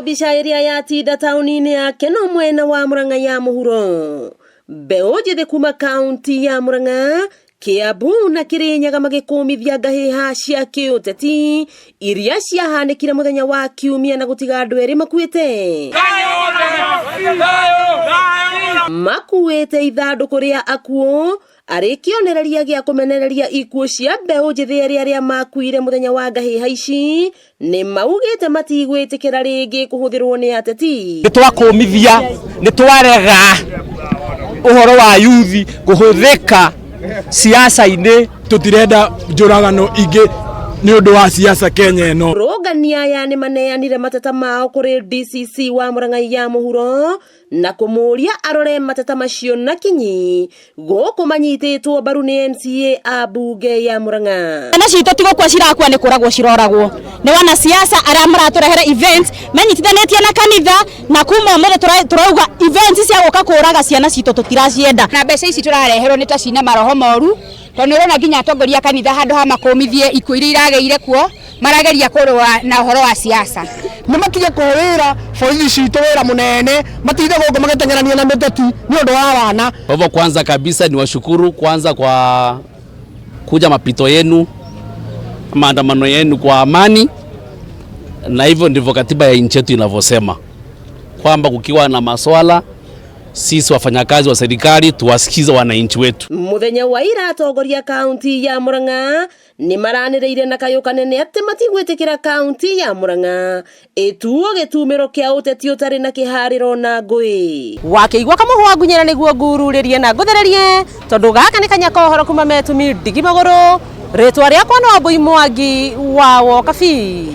Mbica ĩrĩa yatinda taũni-inĩ ya Keno mwena wa Murang'a ya mũhuro. Mbeũ njĩthĩ kuma kaunti ya Murang'a, Kiambu na Kirinyaga magĩkũmithia ngahĩha cia kĩũteti iria ciahanĩkire mũthenya wa Kiumia na gũtiga andũ erĩ makuĩte. Makuĩte ithandũkũ rĩa akuũ arĩ kĩonereria gĩa kũmenereria ikuũ cia mbeũ njĩthĩ erĩ arĩa makuire mũthenya wa ngahĩha ici nĩ maugĩte matigwĩtĩkĩra rĩngĩ kũhũthĩrwo nĩ ateti. Nĩ twakũmithia, nĩ twarega ũhoro wa yuthi kũhũthĩka siasa-inĩ. Tũtirenda njũragano ingĩ nĩ ũndũ wa siasa Kenya ĩno. Rũngania aya nĩ maneanire mateta mao kũrĩ DCC wa Murang'a ya mũhuro na kũmũria arore mateta macio na kinyi gũkũ manyitĩtwo mbaru nĩ MCA a mbunge ya Murang'a. Ciana citũ ti gũkua cirakua, nĩ kũragwo ciroragwo nĩ wanasiasa arĩa maratũrehere events menyitithanĩtie na kanitha, na kuma ũmũthĩ tũrauga events cia gũka kũraga ciana citũ tũtiracienda. Na mbeca ici tũrareherwo nĩ ta cina maroho moru, tondũ nĩ ũrona nginya atongoria a kanitha handũ ha makũmithie ikuũ iria iragĩire kuo, marageria kũrũa na ũhoro wa siasa. Nĩ matige kũhe wĩra borithi citũ wĩra mũnene, matige gũkũ magĩteng'erania na mĩteti nĩ ũndũ wa wana. Kwa hivyo kwanza kabisa ni washukuru kwanza kwa kuja mapito yenu, maandamano yenu kwa amani, na hivyo ndivyo katiba ya nchi yetu inavyosema kwamba kukiwa na maswala sisi wafanyakazi wa serikali tuwasikize wananchi wetu. Muthenya wa ira atongoria kaunti ya Murang'a nĩ maranĩrĩire na kayũ kanene atĩ matigwĩtĩkĩra kaunti ya Murang'a ĩtuo gĩtumĩro kĩa ũteti ũtarĩ na kĩharĩro na ngũĩ. Wakĩigua kamũhwa ngunyĩra nĩguo ngururĩrie na ngũthererie, tondũ gaka nĩ kanya ka ũhoro kuma Metumi ndigi magũrũ. Rĩtwa rĩakwa no Wambui Mwangi wa Wokabi.